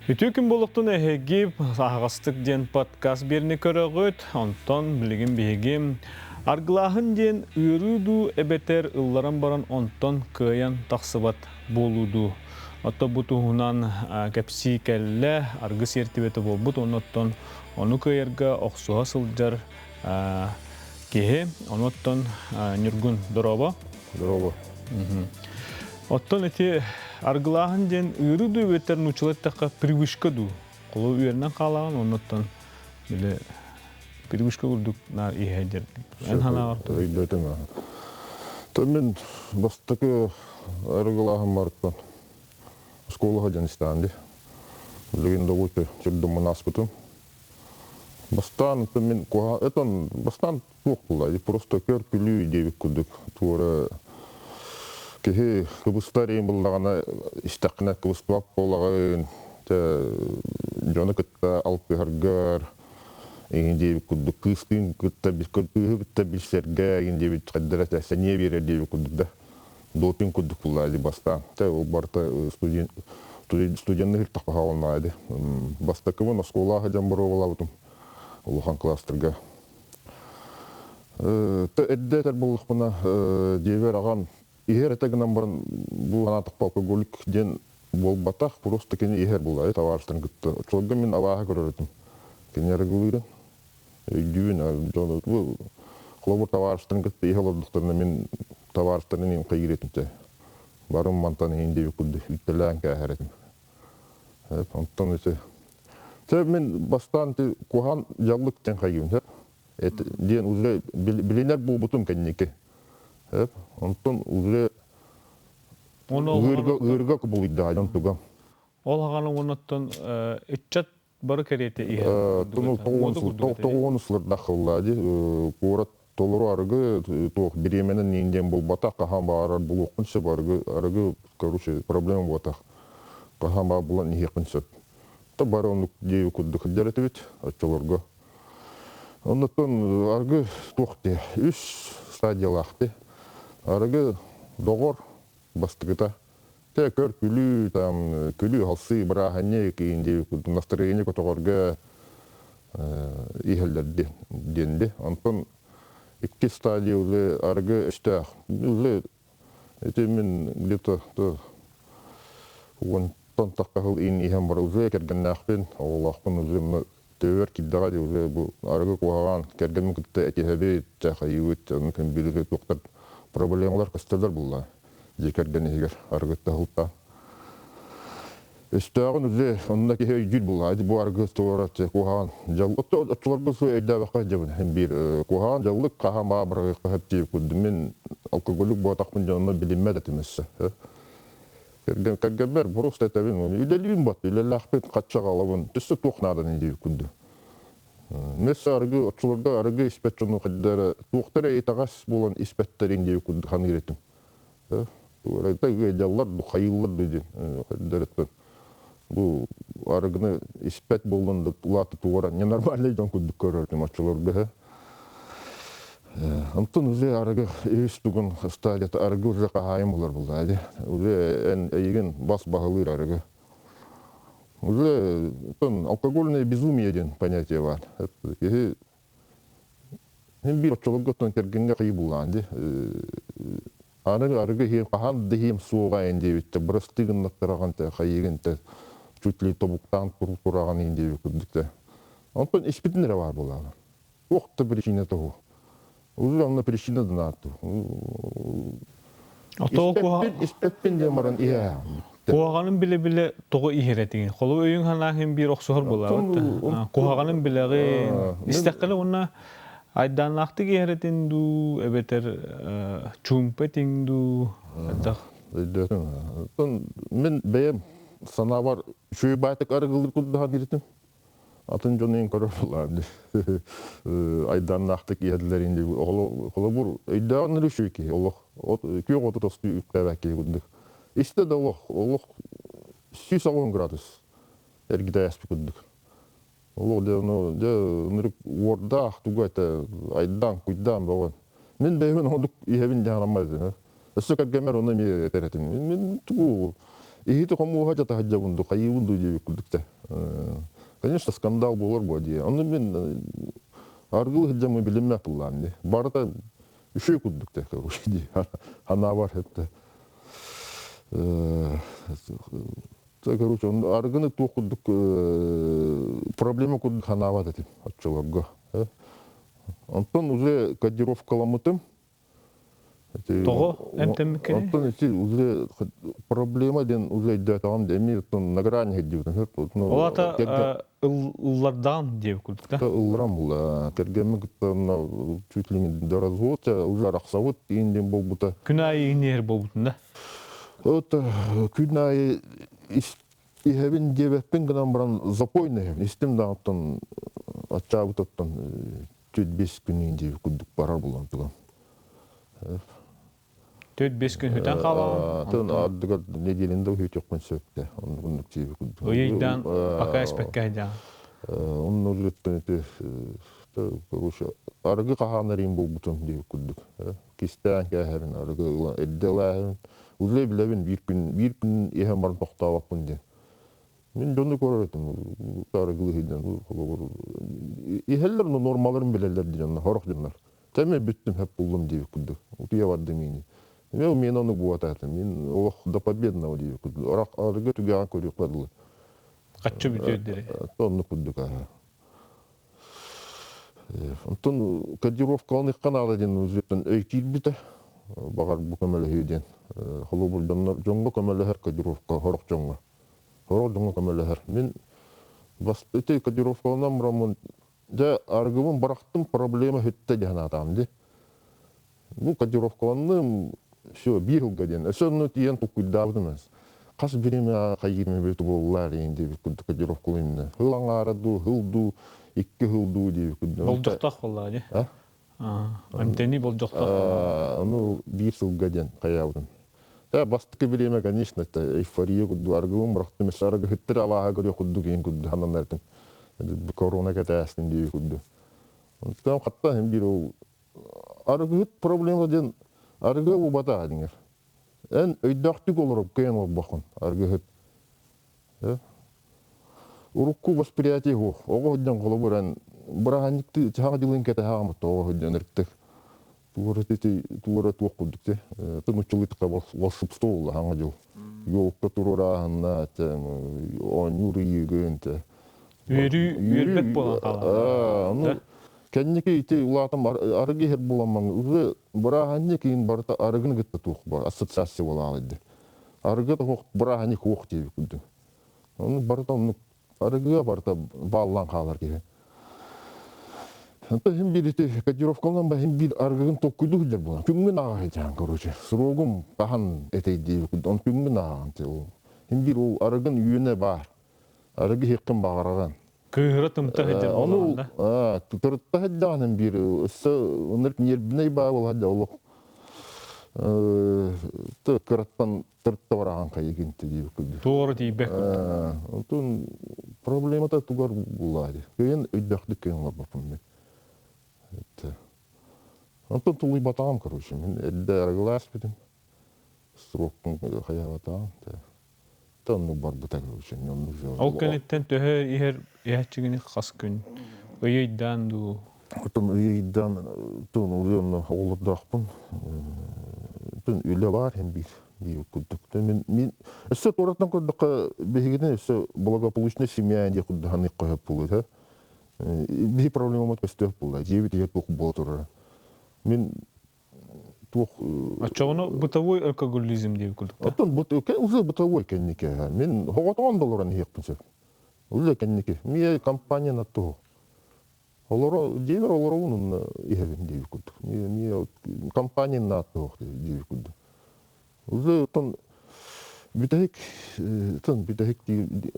Үтүө күн буолуохтун эһиги аһаҕастык диэн подкаст биэрни көрөҕүт. Онтон билигин биһиги аргылааһын диэн ыарыы дуу эбэтэр ылларан баран онтон кыайан тахсыбат буолуу дуу. Отто бу туһунан кэпсии кэллэ, аргы сиэртибэтэ буолбут, оннуттан ону кыайарга охсуһа сылдьар киһи. Онуттан Ньургун, дорообо. Дорообо. Оттон ити аргылааһын диэн ыарыы дуу эбэтэр нууччалыы эттэххэ привычка дуу? Холу үөрэнэн хаалаҕын, оннуттан били привычка курдук наар иһэ Эн ханаҕар Өйдөтүм. То мин бастакы арыгылааһын барыттан оскуолаҕа дьон истэҕин дии. Билигин да чөрдүммун ааспытым. Бастаан мин куһа этон бастаан туох буолла просто көр күлүү диэбит курдук туора киһи кыбыстар иин буллаҕына истэххинэ кыбыстыбат буолаҕын дьону кытта алтыһаргар иин диэбит курдук кыыстыын кытта кыыһы кытта билсэргэ иин диэбит хайдара сэниэ биэрэр диэбит курдук да допинг курдук булла бастаан те ол барыта студент студенны хиртахпаха ди бастакыбын оскуолаҕа дьон боруобалаабытым улахан кластерга Эрдэ этэр буоллахпына, дьиэбэр аҕам иһэр этэ гынан баран, бу санаатахпа алкоголик диэн буолбатах, просто кини иһэр буолла, табаарыстарын кытта. Оччолорго мин абааһы көрөр этим. Кини арыгылыырын өйдүүбүн. Дьону бу холобур табаарыстарын кытта иһэ олордохторуна мин табаарыстарын иһин хайыыр этим чэ. Барым мантан иһин диэбит курдук үттэлээн кээһэр этим. Онтон ити Чэ, мин бастаан ити куһаҕан дьаллык диэн хайыыбын диэн уже билинэр буолбутум кэнники. Онтон уже ыырга кубулуйда дьон туга. Ол хаҕаны уоннаттан ыччат бары кэриэтэ иһэр. Тоҕуон сылырдахылла ди куорат толору арыгы туох бириэмэнэн иин диэн буолбатах хаһан баарар булуоххун сөп арыгы арыгы короче проблема буолбатах хаһан баар булан иһиэххин сөп та бары оннук диэби курдук сылдьар этибит оччолорго. Оннуттан аргы туох дии үс стадиялаах дии. Арыгы доҕор бастакыта те көр күлүү там күлүү халсыы бырааһынньык иин диэби курдук настроение көтөҕөргө иһэллэр диэн Онтон икки стадия уже арыгы өстөөх. Уже ити мин где-то уонтан тахха сыл иин иһэн бар уже кэргэннээхпин, оҕолоохпун уже төбөр киирдэҕэ дии уже бу арыгы куһаҕан кэргэммин кытта этиһэбит, чахайыбыт, ону күн билиги туохтар проблемалар көстөллөр булла дьиэ кэргэн иһигэр арыгытта сылтаан. Өстөөҕүн уже онно киһи өйдүүр булла бу аргы туора куһаҕан дьаллык оччолорго су өйдөөбөххө дьабын һин биир куһаҕан дьаллык хаһан баа бырагыахха сөп диир курдук мин алкоголик буотахпын дьонно билиммэт этим өссө кэргэммэр просто этэбин үлэлиибин бат үлэлээхпин хачча аҕалабын өссө туох нааданы диир курдук Өссө арыгы оччолорго арыгы испэт дьону хайдара туохтара итэҕэс буолан испэттерин диир курдук саныыр этим ыалдьаллар ду хайыыллар ду диэн хайдарыттан бу арыгыны испэт буоллун да улаата туора ненормальный дьон курдук көрөрүм оччолорго Онтон уже арыгы үс тугун стадията арыгы уже хаһаайын булар булла ди уже эн эйигин бас баһылыыр арыгы уже алкогольное безумие диэн понятие бар киһи Мин биир оччолорго оттон кэргэҥҥэ хайыы буллаан дии. Аны арыгы иһиэм хаһан да иһиэм суоҕа эн диэбиттэр. Бырастыы гыннаттараҕын тэ хайыыгын тэ чуть ли тобуктаан тураҕын иһин диэбит курдук тэ. Онтон испитин эрэ баар буолаҕын. Туох да причина того. Уже онно причина да наатту. Испэппин диэн баран иһэ. Куһаҕанын билэ-билэ тоҕо иһэр этиҥ? Холу өйүҥ санааһын биир охсуһар буолаабыт. Куһаҕанын билэҕин. Истэххинэ уонна айдааннаахтык иһэр этиҥ дуу, эбэтэр чуумпа этиҥ дуу, хайдах? Өйдөөтүм. Мин бэйэм санаабар үчүгэй баайтык арыгылыыр курдук дииритим. Атын дьон иһин көрөр буоллаҕым дии. Айдааннаахтык иһэллэрин дии. Холобур, өйдөөҕүн үчүгэй киһи олох күөх оту тосту үктээбэт киһи курдук. Истэ да олох, олох 180 градус эргитэ ааспыт курдук. Олох дьэ, ону дьэ ынырык уордаах тугу этэ айдаан, куйдаан бөҕө. Мин бэйэбин оннук иһэбин дьаһанаммат этим. Өссө кэргэммэр ону эмиэ этэр этим. Мин тугу Иһити хомууһа дьатаһадьабын ду хайыыбын ду диэбит курдук да. Конечно, скандал буолар буо дии. Онно мин аргыл сылдьаммын билиммэт буллаам дии. Барыта үчүгэй курдук да, короче, дии. Ханаабар это короче, арыгыны туох курдук проблема курдук ханаабат этим оччолорго. Онтон уже кодировкаламмытым. Тоҕо эмтэммиккиний? Онтон ити уже проблема диэн уже өйдөөтөҕүм да эмиэ на грани сылдьыбытым. Ол аата ыллардаан диэбит курдук да? Ылларам була. Кэргэммин кытта чуть ли не до развода уже арахсабыт диэн диэн буолбута. Күн аайы иҥниэһэр буолбутун да? Вот күн аайы иһэбин диэбэппин гынан баран запойно иһэбин. Истим даҕаттан аччаабытыттан 4-5 күн диэбит курдук барар булан тугам. 4-5 күн хүтэн хаалаҕын. Тын ардыгар неделяны да үтүөхпүн сөп да. Оннук диэбит курдук. Ыйдан пока испэккэ сылдьаҕын. Онно үлэттэн ити короче арыгы хаһаанарыым буолбутум диэбит курдук. Кистээн кээһэбин арыгы ылан эрдэ ылааһын. Уже билэбин биир күн биир күн иһэн баран тохтообоппун диэн. Мин дьону көрөр этим, арыгылыы сылдьан холобур иһэллэр, но нормаларын билэллэр диэн сорох дьоннор. Тэми бүттүм, хөп буллум диэбит курдук. Утуйа бардым ини. Мен мен ону буотаатым. Мин олох до победного диэбит курдук. Арах арыгы түгэҕин көрүөххэ дылы. Хаччы бүтүөр Оннук курдук аха. Онтон кодировкалан наада диэн үзүттэн өй киирбитэ. Баҕар бу көмөлөһүү диэн. Холобур дьоҥҥо көмөлөһөр кодировка сорох дьоҥҥо. Сорох дьоҥҥо көмөлөһөр. Мин ити кодировкаланан бараммын дьэ арыгыбын бырахтым проблема бүттэ диэн санаатаҕым дии. Бу кодировкаланным все биир сылга диэн. Өссө онно тиийэн толкуйдаабытым хас бириэмэ хайыырым эбит буоллар диэн диэбит курдук кодировкалыйынна. Сыл аҥаара дуу, сыл дуу, икки сыл дуу диэбит курдук. Болдьохтоох буоллаҕа дии. Эмтэнии болдьохтоох буоллаҕа. Ону биир сылга диэн хайаабытым. Та бастакы бириэмэ, конечно, это эйфория курдук, аргыбын бырахтым, өссө арыгыһыттар абааһы көрүөх курдук иин курдук хананнартым. Корона кэтээстин дии курдук. Онтон хатта хим биир ол арыгыһыт проблема диэн арыгы убата диҥер. Эн өйдөөхтүк олоруп кыйан олорбоххун арыгыһыт. Урукку восприятие суох. Оҕо сылдьан холобур эн бырааһынньыктыы чаһаҕа дьылын кэтэһэҕин оҕо сылдьан ырыттык. Туора ити туора туох курдук те тымыччылыытка волшебство буолла хаҥа дьыл. Елка туруорааһынна оонньуур ыйыыгын те. Үөрүү үөрбэт буолан хаалар. Ну кэнники ити улаатан арыгы иһэр буоламман уже бырааһынньык иин барыта арыгыны кытта туох бар ассоциация буолаалыйды. Арыгы да бырааһынньык суох диэбит курдук. Ону барыта оннук арыгыга барыта бааллаан хаалар киһи. Онтон иһин биир ити кодировкаланан ба иһин биир арыгыгын толкуйдуу сылдьар буолан күҥҥүн ааҕа сылдьаҕын короче срогум хаһан этэй диэбит курдук он күҥҥүн ааҕан иһин биир ол арыгын үөнэ баар арыгы иһиэххин баҕараҕын Кыыһыра тымта сылдьар ону тырытта сылдьаҕын биир өссө ынырык ньиэрбинэй баа буолар олох кыраттан тырта бараҕан хайыгын диэбит курдук. Туора тиийбэт курдук. Онтон проблемата тугар буллаа дии. Кыйын өйдөөхтүк кыйын олорбоппун мен. Онтон тулуйбатаҕым короче. Мин эрдэ арыгылаас битим. Срокпун хайаабатаҕым. Оннук барбыта короче. Ол кэнниттэн төһө иһэр иһээччигини хас күн? Ыйыйдаан дуу? Отон ыйыйдаан тун улуонна оҕолордоохпун. Тун үлэ баар һэн биир диир курдук. Мин мин өссө туораттан көрдөххө биһигитин өссө благополучная семья диye курдук ханык хөп буолуо биһи проблемамыт көстүөх буолла дьиэбит иһэ туох буола турара мин туох Оччоҕуна бытовой алкоголизм диэбит курдук да? Оттон уже бытовой кэнники мин хоҕотоҕон да олорон иһиэхпин сөп уже кэнники мие компания туһу Олоро дьиэбэр олоробун уонна иһэбин диэбит курдук. Миэ компания нааттыһох диэбит курдук. Уже оттон бүтэһик тын бүтэһик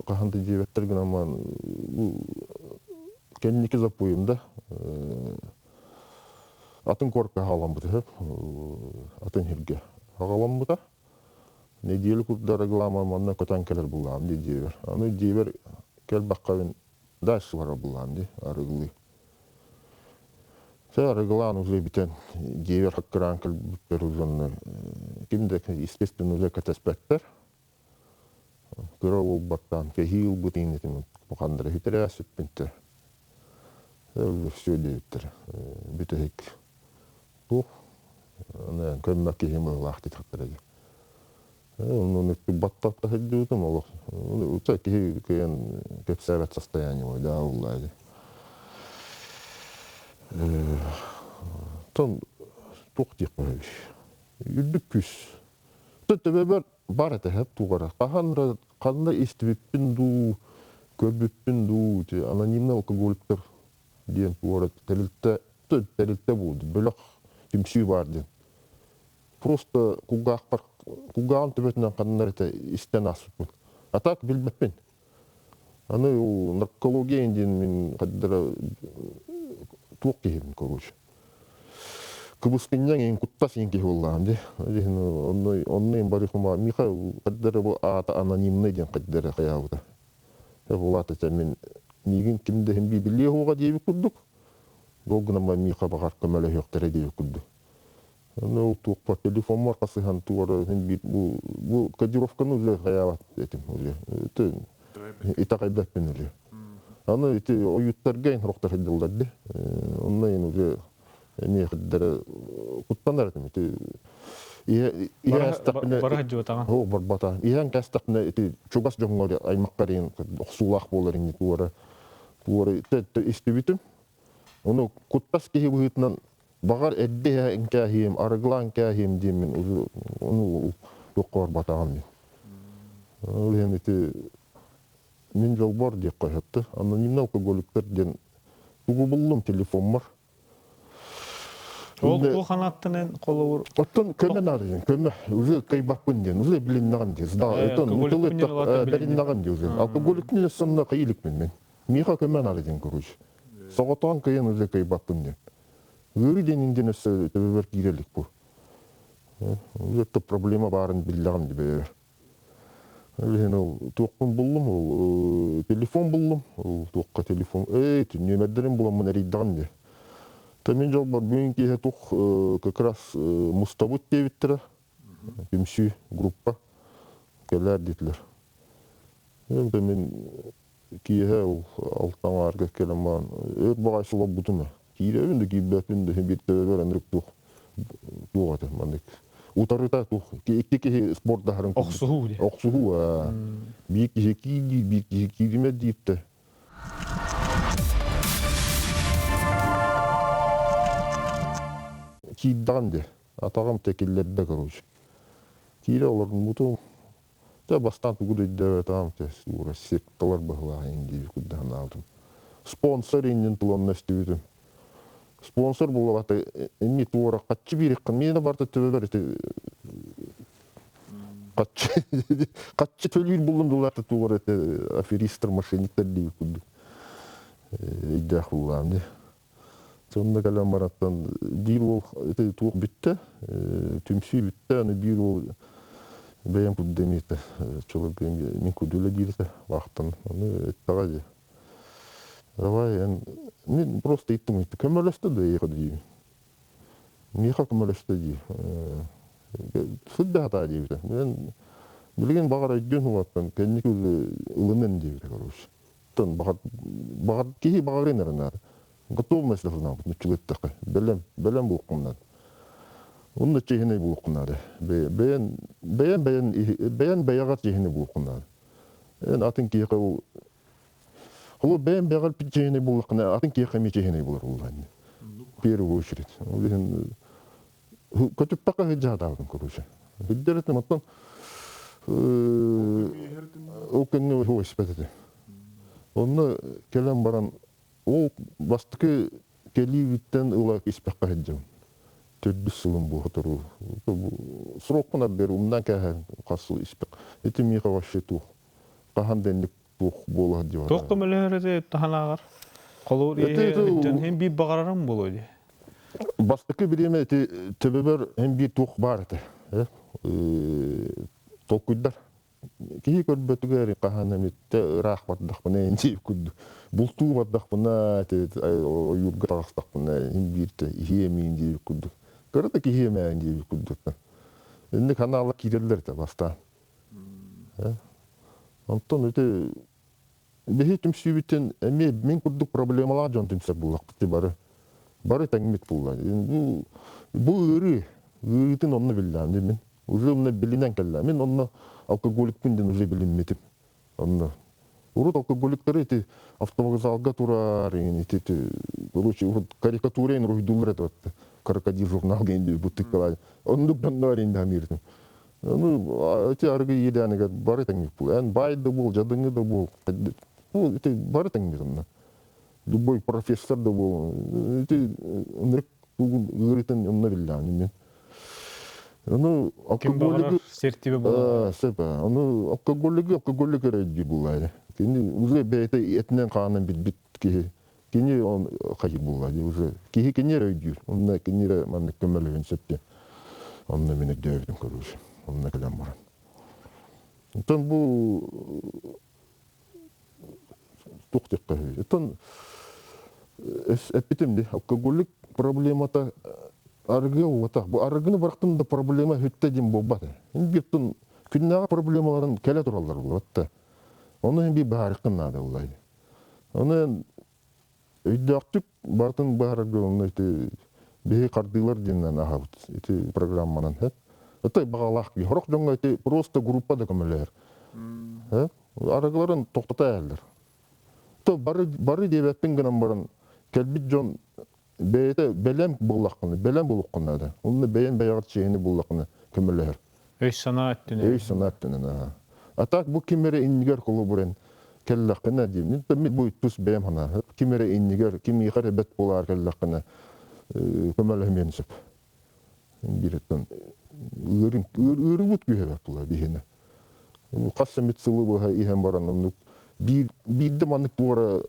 хаһан да диэбэттэр гынан бу кэнники запойум да атын корка хаҕаламмыта атын сиргэ хаҕаламмыта. Неделя курдук реклама манна көтөн кэлэр буллаҕым дии дьиэбэр. Аны дьиэбэр кэлбэххэ дальше барар буллаҕым дии арыгылыы. Чэ арыгылаан уже бүтэн дьиэбэр хаккыраан кэлбиппэр уже ким да естественно уже кэтэспэттэр. Кыра уолбартан кэһии ылбыт иҥнэтим ханнара хитэрээ сүппүнтэ. Все диэбиттэр. Бүтэһик туох көммөк киһи мыһылаах диэтэхтэрэ дии. Онон баттатта сылдьыбытым олох. Киһи кыайан кэпсээбэт состояние да уллаа дии. Тон туох диэххэ үрдүк күүс. Төбөбөр бар этэ хэп тугара. Хаһан да ханна истибиппин дуу, көрбүппүн дуу, анонимный алкоголиктар диэн туора тэрилтэ тэрилтэ буолду. Бөлөх түмсүү бар диэн. Просто кулгаахпар кулгааҕым төбөтүнэн ханна эрэ истэн ааспыппын. А так билбэппин. Аны ол наркология диэн мин хайдара туох киһибин короче. Кыбыстынньаҥ иин куттас иин киһи буоллаҕым дии. Онно онно им барыхума Миха хайдара бу аата анонимный диэн хайдара хайаабыта. Булаата чэ мин миигин ким да иһин билиэ суоҕа диэбит курдук. Ол гынан Миха баҕар көмөлөһүөхтэрэ диэбит курдук. Ну, туохпар телефоммор хасыһан туора биир бу бу кодировканы уже хайаабат этим уже. Итэҕэйбэппин уже. Аны ити ойуттарга ин рохтар сылдьаллар ди. Онно ин уже эмиэ хиддere куттанар этим ити Бара сылдьыбатаҕын. О, барбата. Иһэн кэстэхпинэ ити чугас дьоҥҥор аймахтар ин охсуулаах буолар ини туора туора истибитим. Ону куттас киһи быһыытынан баҕар эрдэ иһэн кээһиим, арыгылаан кээһиим диэммин ону туохха барбатаҕым мин. Ол иһин ити мин дьолбор диэххэ сөптө. Анонимный алкоголиктар диэн тугу буллум телефоммар. Ол ол ханааттан холобур Оттон көмө наада диэн, көмө. Уже кыайбаппын диэн, уже билиннэҕим диэн. Оттон билиннэҕим диэн уже. Алкоголикпын сонно кыйылыкпын мин. Миэхэ көмө наада диэн короче. Соҕотоон кыйан уже кыайбаппын диэн. Ыарыы диэн диэн өссө төбөбөр киирэ илик бу. Это проблема баарын биллэҕим дии бэйэбэр. Ол иһин ол туохпун буллум, ол телефон буллум. Ол туохха телефон, эй, нүөмэрдэрин буламмын эрийдэҕим дии. Та мин дьолбор бүгүн киэһэ туох как раз мустабыт диэбиттэрэ. Түмсүү группа кэлээр диэтилэр. Это мин киэһэ ол алтан аарга кэлэн баран өр баҕайы олорбутум ээ. Киирэбин да киирбэппин да биир төбөбөр ынырык туох туох этэ маннык утарыта туох икки киһи спордаһарын Охсуһуу диye. Охсуһуу аа. Биир киһи киир диир, биир киһи кииримэ дииртэ. Киирдэҕим дии. Атаҕым тэкиллэрдэ короче. Киирэ олорбутум Дьэ бастаан тугу да өйдөөбөтөҕүм уура секталар быһылаах диир курдук санаабытым. Спонсор иннин тыланна истибитим. Спонсор буолабата эмиэ туора хаччы биэриэххин миэнэ барыта төбөбөр ити хаччы хаччы төлүүр буллум дулаата туора ити аферистар мошенниктар диир курдук өйдөөх буллаам дии. Сонно кэлэн бараттан биир уол ити туох бүттэ, түмсүү бүттэ, аны биир уол бэйэм курдук эмиэ чолорго мин курдук үлэлиир этэ вахтан. Ону эттэҕэ дии. Давай эн мин просто ыйыттым көмөлөстө да эйиэхэ диибин. Миэхэ көмөлөстө дии. Сылдьа сатаа диэбитэ. Мен билигин баҕар өйдүөн уһугаттан кэнники ылынан диэбитэ короче. Баҕар баҕар киһи баҕарыан эрэ наада. Готовность должна быть нуччулуттахха. Бэлэм, бэлэм буолуоххун наада. Онно чиэһинэй буолуоххун наада. Бэйэн бэйэн бэйэн бэйэн бэйэҕэр чиэһинэй буолуоххун наада. Эн атын киһиэхэ ол Холобур бэйэн бэйэҕэр чиэһинэй буоллаххына, атын киһиэхэ эмиэ чиэһинэй буолар буоллаҕын. В первую очередь. Ол иһин көтүппэккэ сылдьаатаабытым короче. Билдэр этим, оттон ол кэннэ испэт этим. Онно кэлэн баран ол бастакы кэлиибиттэн ыла испэххэ сылдьабын. Төрдүс сылым бу сотору. Срокпун арбер умнан кээһэн хас сыл испэх. Ити миэхэ вообще туох хаһан да инник туох буола сылдьыбата. Туох көмөлөһөр этэ таһанааҕар? Холобур, иһин биир баҕарарым буолуо дии. Бастакы бириэмэ ити төбөбөр һин биир туох баар этэ. Толкуйдар. Киһи көрбөтүгэр хаһан эмиттэ ыраах бардахпына инчи курдук бултуу бардахпына ойуурга таҕыстахпына иһин бииртэ иһиэ эмиин диэбит курдук. Кыра да киһи эмээн диэбит курдук. Инник ханаалар киирэллэр этэ бастаан. Онтон ити биһи түмсүүбүтүн эмиэ мин курдук проблемалаах дьон түмсэр буоллахпыт бары. Бары тэҥмит буолла. Бу бу ыарыы, ыарыытын онно биллэҕим дии мин. Уже онно билинэн кэллэҕим. Мин онно алкоголикпын диэн уже билиммитим. Онно урут алкоголиктары ити автовокзалга турар ити короче урут карикатура уруһуйдууллар этэ крокодил журнал диэн бутыккалаан оннук дьонноор индаамииртим. Ну, ити арыгы иэдээнигэр бары тэҥник буол. Эн баай да буол, дьадыҥы да буол. Бу ити бары тэҥник онно. Любой профессор да буол. Ити ынырык тугун ыарыытын онно биллэҕин мин. Ну, алкоголигы сертибе буолар. Сөп. Ону алкоголигы алкоголик эрэ дии буллаайы. Кини уже бэйэтэ этинэн хаанан билбит киһи. Кини он хайыр булла дии уже. Киһи кини эрэ өйдүүр. Онно кини эрэ маннык көмөлөһүн сөп диэн. Онно мин өйдөөбүтүм короче. Онно кэлэн баран. Оттон бу туох диэххэ Оттон эппитим дии, алкоголик проблемата арыгы уота. Бу арыгыны бырахтым да проблема бүттэ диэн буолбат. Бииртэн күннээҕи проблемаларын кэлэ тураллар буолбатта. Ону иһин биир быһаарыаххын наада буолла. Ону өйдөөхтүк барытын быһаарарга онно ити биһи хардыылар диэннэн аһабыт ити программанан. Это баҕалаах киһи. Сорох дьоҥҥо ити просто группа да көмөлөһөр. Арыгыларын тохтото эһэллэр. То бары бары диэбэппин гынан баран кэлбит дьон бэйэтэ бэлэм буоллаххына, бэлэм буолуоххун наада. Онно бэйэн бэйэҕэр чиэһини буллаххына көмөлөһөр. Өй-санаа өттүнэн. Өй-санаа өттүнэн, аха. А так бу ким эрэ иннигэр холобурен кэллэххинэ диим. Бу тус бэйэм санаа. Ким эрэ иннигэр, кимиэхэ эрэ бэт буолаар кэллэххинэ көмөлөһүмүөн сөп. Бииртэн ыырын ыырыбыт күүһэ буолар биһиэнэ. Хас эмит сылы быһа иһэн баран оннук биир биирдэ маннык туора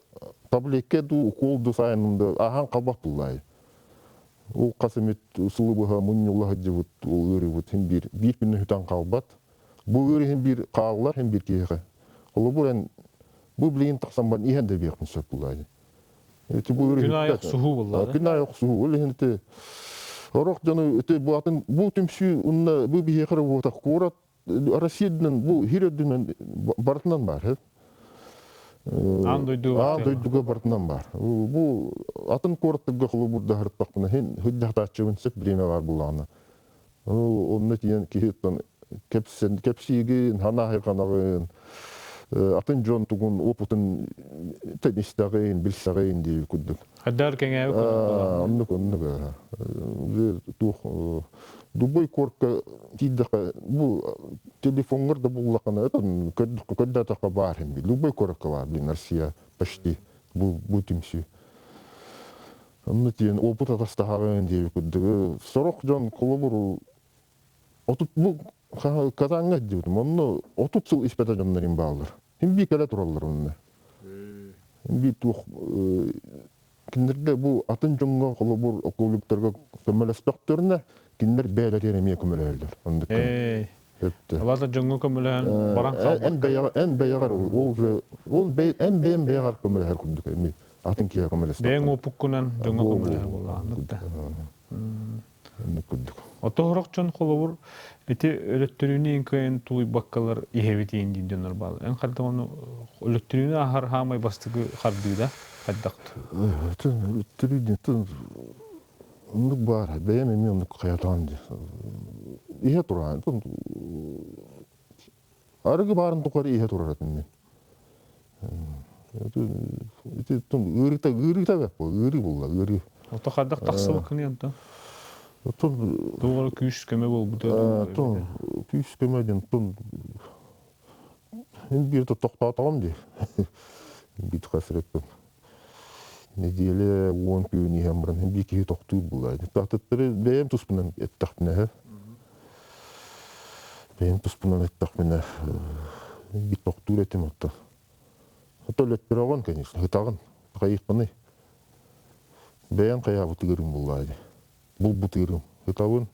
таблетка дуу, укол дуу сайынным да аһаан халбах буллаай. Ол хас эмит сылы быһа мунньулла сылдьыбыт ол ыарыыбыт син биир биир күнү сүтэн хаалбат. Бу ыарыы иһин биир хааллар иһин биир киһиэхэ. Холобур эн бу билигин тахсан баран иһэн да биэхпин сөп буллаай. Ити бу Күн аайы охсуһуу буолла. Күн аайы охсуһуу. Ол иһин ити орох дьону ити бу атын бу түмсүү унна бу биһиэхэ эрэ буолбатах куорат Россия үрдүнэн бу хир үрдүнэн барытынан баар. Аан дойду Аан дойдуга барытынан баар. Бу атын куораттарга холобурда сырыттахпына хин хыдьахтааччыбын сөп бириэмэ баар буллаҕына. Онно тиийэн киһи кэпсэн кэпсиигин, ханаһайҕанаҕын, атын дьон тугун опытын истэҕин, билсэҕин диир курдук. Хайдар кэҥээбит курдук. Оннук, оннук. Туох Дубай куоракка тиийдэххэ бу телефоҥҥар да буллаххына көрдөөтөххө баар иһин Любой куоракка баар блин Россия почти бу бу түмсүү. Онно тиийэн опыт атастаһаҕын диэбит курдук. Сорох дьон холобур 30 бу Казаҥҥа диэбитим онно 30 сыл испэтэ дьоннорум бааллар. Хин бии кэлэ тураллар онно. Хин бии туох кинилэргэ бу атын дьоҥҥо холобур околиктарга көмөлөстөхтөрүнэ кинилэр бэйэлэригэр эмиэ көмөлөһөллөр. Оннук. Алата дьоҥҥо көмөлөһөн баран хаалбат. Эн бэйэҕэр эн бэйэҕэр ол ол эн бэйэм бэйэҕэр көмөлөһөр курдук эми атын киһиэхэ көмөлөстөххө. Бэйэҥ уопуккунан дьоҥҥо көмөлөһөр буоллаҕын да. Оннук курдук. Оттоһорох дьон холобур ити өлөттөрүүнү иҥ кыайан тулуйбаккалар иһэбит иин диир дьоннор бааллар. Эн хайдах ону өлөттөрүүнү ааһар хаамай бастакы хардыыда хайдах? Өлөттөрүү оннук баар. Бэйэм эмиэ оннук хайатаан дии. Иһэ тураан. Арыгы баарын тухары иһэ турар этим мин. Ити ыарыыта ыарыыта бэт буол, ыарыы буолла, ыарыы. Ото хайдах тахсыбыккыный онтон? Оттон Туох эрэ күүс-көмө буолбута дуу? Күүс-көмө диэн тун биир тохтоотоҕум дии. Биир хасырыттан неделя 10 күн иһэн баран биир киһи тохтуур буолла. Татыттары бэйэм туспунан эттэхпинэ бэйэм туспунан эттэхпинэ биир тохтуур этим оттон. Ото өлөттөрөҕүн, конечно, ытаҕын, хайыахпыный? Бэйэм хайаабыт ыырым буоллаа дии. Булбут ыырым. Ытабын.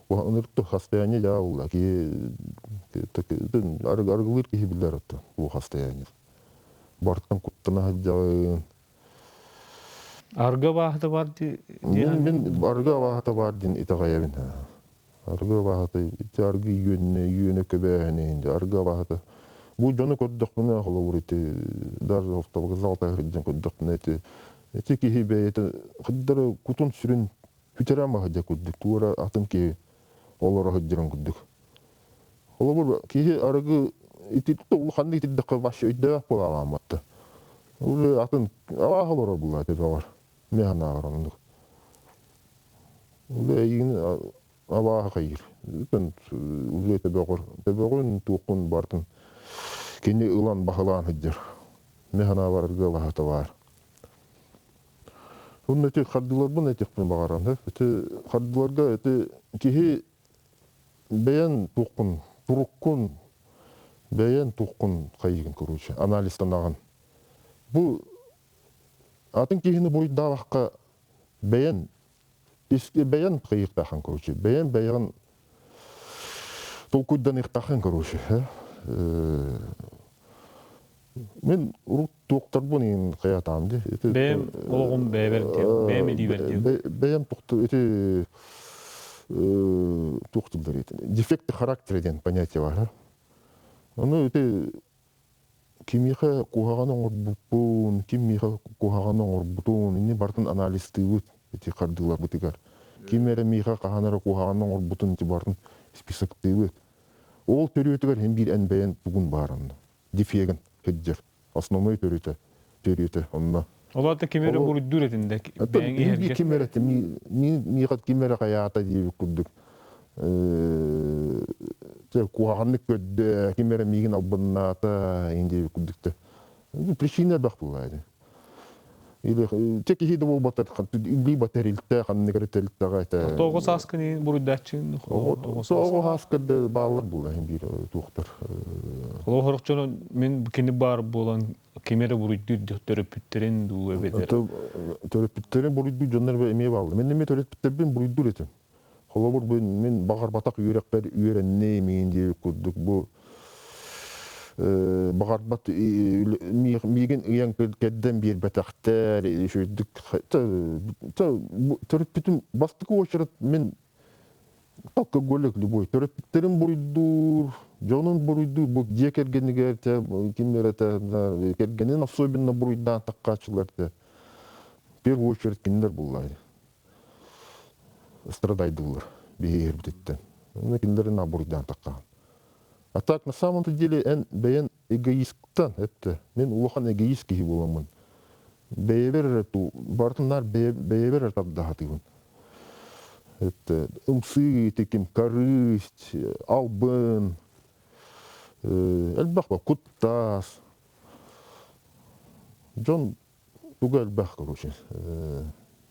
Ынырык состояние дьаа буолла. Киһи арыгылыыр киһи биллэр оттон бу состояние. Бартан куттана сылдьаҕын. Арга бааһыта бар Мин, мин арга бааһыта бар диэн итэҕэйэбин. Аргы абаһата ити аргы үөннэ үөнэ көбөөһүнэ аргы абаһата. Бу дьону көрдөхпүнэ холобур ити даже автовокзал таһырдьан көрдөхпүнэ ити ити киһи бэйэтэ хаддары кутун сүрүн бүтэрэ маһыдьа курдук туора атын киһи олоро сылдьарын курдук. Холобур киһи арыгы ити улаханнык итирдэххэ вообще өйдөөх буолаамматта. Уже атын абааһы олорор буолла төбөҕөр. Мен санааҕар оннук. Уже эйигин абааһы хайыыр. Уже төбөҕөр төбөҕүн туоххун бартын кини ылан баһылаан сылдьар. Мен санаабар арыгы абааһыта баар. Онно ити хардыыларбын этиэхпин баҕарам. Ити хардыыларга ити киһи бэйэн туоххун, туруккун, бэйэн туоххун хайыгын, короче, анализтанаҕын. Бу атын киһини буруйдаабакка бэйэн бэйэн хайыахтаахын, короче, бэйэн бэйэҕин толкуйданыахтаахын, короче. Мин урут туохтарбын иин хайатаам ди. Бэйэм олоҕум бэйэбэр диэн, бэйэм илиибэр диэн. Бэйэм тухту ити туох тыллар ити дефекты характера диэн понятие бар. Ону ити кимиэхэ куһаҕан оҥорбуппун, ким миэхэ куһаҕан оҥорбутун, инни барытын анализтыыбыт ити хардыыларбытыгар. Ким эрэ миэхэ хаһан эрэ куһаҕан оҥорбутун ити барытын списоктыыбыт. Ол төрүөтүгэр һин биир эн бэйэн тугун баар онно. Дефегин сылдьар. Основной төрүтэ, төрүөтэ онно. Ол аата ким эрэ буруйдуур этин да бэйэҥ иһэргэ. Ким эрэ миэхэ ким эрэ хайаата диэбит курдук куһаҕаннык көрдө, ким эрэ миигин албыннаата иин диэбит курдук да. Причина элбэх буолла ити. Или те киһи да буолбатар, либо тэрилтэ, ханнык эрэ тэрилтэҕэ этэ. Тоҕо сааскын буруйдааччы Тоҕо сааскын да бааллар буолла биир туохтар. Олох дьоно мин кини баар буолан ким эрэ буруйдуур төрөппүттэрин дуу эбэтэр. Төрөппүттэрин буруйдуур дьоннор эмиэ бааллар. Мен эмиэ төрөппүттэрбин буруйдуур этим. Холобур мин баҕарбатах үөрэхпэр үөрэнним миин диэбит курдук бу баҕарбат миигин ыйан кэрдэн биэрбэтэхтэр үчүгдүк төрөппүтүм бастакы очерет мин алкоголик любой төрөппүттэрин буруйдуур дьонун буруйдуур бу дьиэ кэргэнигэр ким эрэ кэргэнин особенно буруйдаан таххааччылар в первую очередь кинилэр буллар страдайдыллар биһиэрбититтэн. Оны кинилэрин буруйдаан таххаан. А так на самом-то деле эн бэйэн эгоисттан этте. Мен улахан эгоист киһи буоламмын. Бэйэбэр ту бартыннар бэйэбэр тардаһатыыбын. Это ымсыы тиким корысть, албын, элбэх куттаас. Дьон туга элбэх, короче.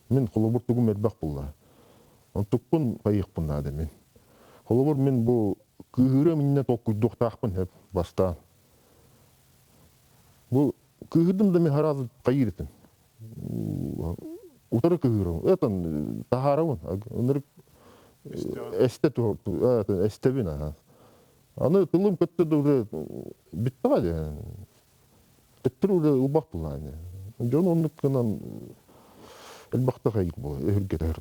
Мин холобур тугум элбэх булла. Онтукпун хайыахпын наада мин. Холобур мин бу кыыһырыам иннинэ толкуйдуохтаахпын сөп бастаан. Бу кыыһырдым да мин сразу хайыыр этим. Утары кыыһырабын. Это таһаарабын. Ынырык эстэ эстэбин аха. Аны тылым көттө да уже бүттэҕэ дии. Төттөрү уже ылбах булааны. Дьон оннук гынан элбэхтэ хайык була өһүргэтэ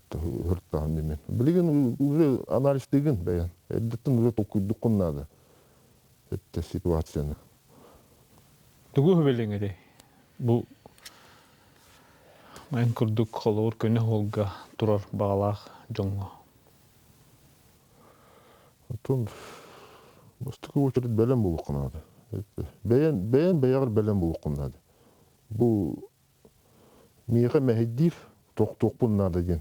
хыртаан димен. Билигин уже анализтыгын бэйэн. Эрдэттэн уже толкуйдуккун наада. Это ситуацияны. Тугу хүбэлиҥ этэй? Бу эн курдук холобур көнө суолга турар баҕалаах дьоҥҥо. Оттон бастакы очередь бэлэм буолуохха наада. Бэйэн бэйэн бэйэҕэр бэлэм буолуоххун наада. Бу миэхэ мэһэйдиир тохтуохпун наада диэн.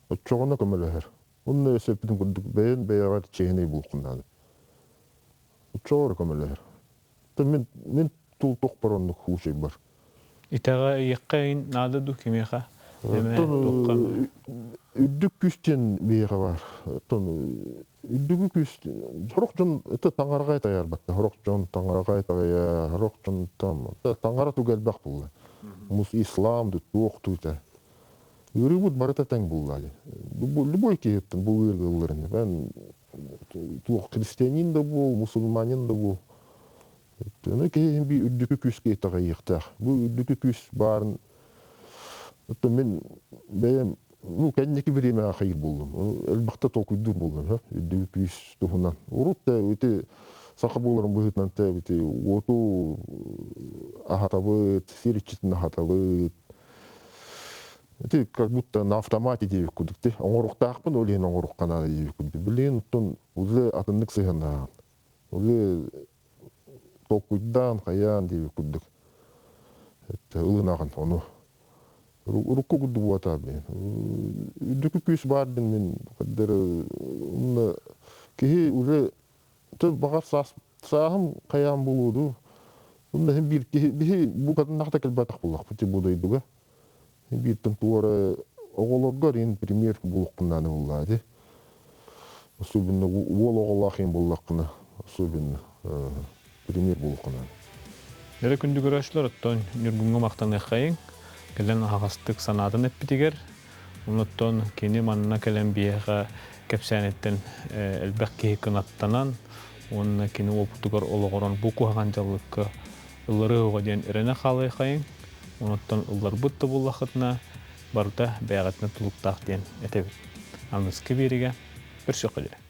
Оччоҕуна көмөлөһөр. Онно өссө курдук бэйэн бэйэҕэр чиэһинэй буолуоххун наада. Оччоҕор көмөлөһөр. Мин мин тул тохпор оннук хуучайбар. Итэҕэ иэххэ наада дуу кимиэхэ? Үрдүк күүс диэн биһиэхэ баар. Оттон үрдүгү күүс сорох дьон это таҥараҕа тайарбатта. Сорох дьон таҥараҕа тайа, сорох дьон там таҥара туга элбэх буолла. Мус ислам ду туох тута. Ыарыыбыт барыта тэҥ буолла. Любой киһиттэн бу ыарыы ылларын. Мен туох христианин да буол, мусульманин да буол. Өттүнэ киһи би үрдүкү күүскэ итэҕэйиэхтээх. Бу үрдүкү күүс баарын оттон мин бэйэм Ну, кэнники бириэмэҕэ хайыр буоллум. Элбэхтэ толкуйдуур буоллум, үрдүгү күүс туһунан. Урут да ити саха буоларын быһыытынан тэ ити уоту аһатабыт, сир иччитин аһатабыт. Ити как будто на автомате диэбит курдук ти. Оҥоруохтаахпын, ол иһин оҥоруохха наада диэбит курдук. Билигин оттон уже атыннык сыһыаннаһаҕын. Уже толкуйдаан, хайаан диэбит курдук. Ылынаҕын ону. Урукку курдук буолбатах билигин. Үрдүкү күүс баар дин мин кырдары киһи уже баҕар саас сааһым хайаан буолуо дуу. Онно иһин биир киһи биһи букатыннаах да кэлбэтэх буоллахпыт бу дойдуга. Бииртэн туора оҕолорго ин пример буолуохпун наада буоллаа дии. Особенно уол оҕолоох иһин буоллаххына, особенно пример буолуоххун наада. Эрэ күндү көрөөччүлэр, оттон Ньургуҥҥа махтаныаххайыҥ. Кэлэн аһаҕастык санаатын эппитигэр. Онуттан кини манна кэлэн биһиэхэ кэпсээниттэн элбэх киһи кынаттанан уонна кини уопутугар олоҕуран бу куһаҕан дьаллыкка ылларыаҕа диэн эрэнэ хаалыаххайыҥ. Онуттан ылларбыт да буоллаххытына, барыта бэйэҕитинэн тулуктаах диэн этэбит. Аныгыскы биэригэ көрсүөххэ диэри.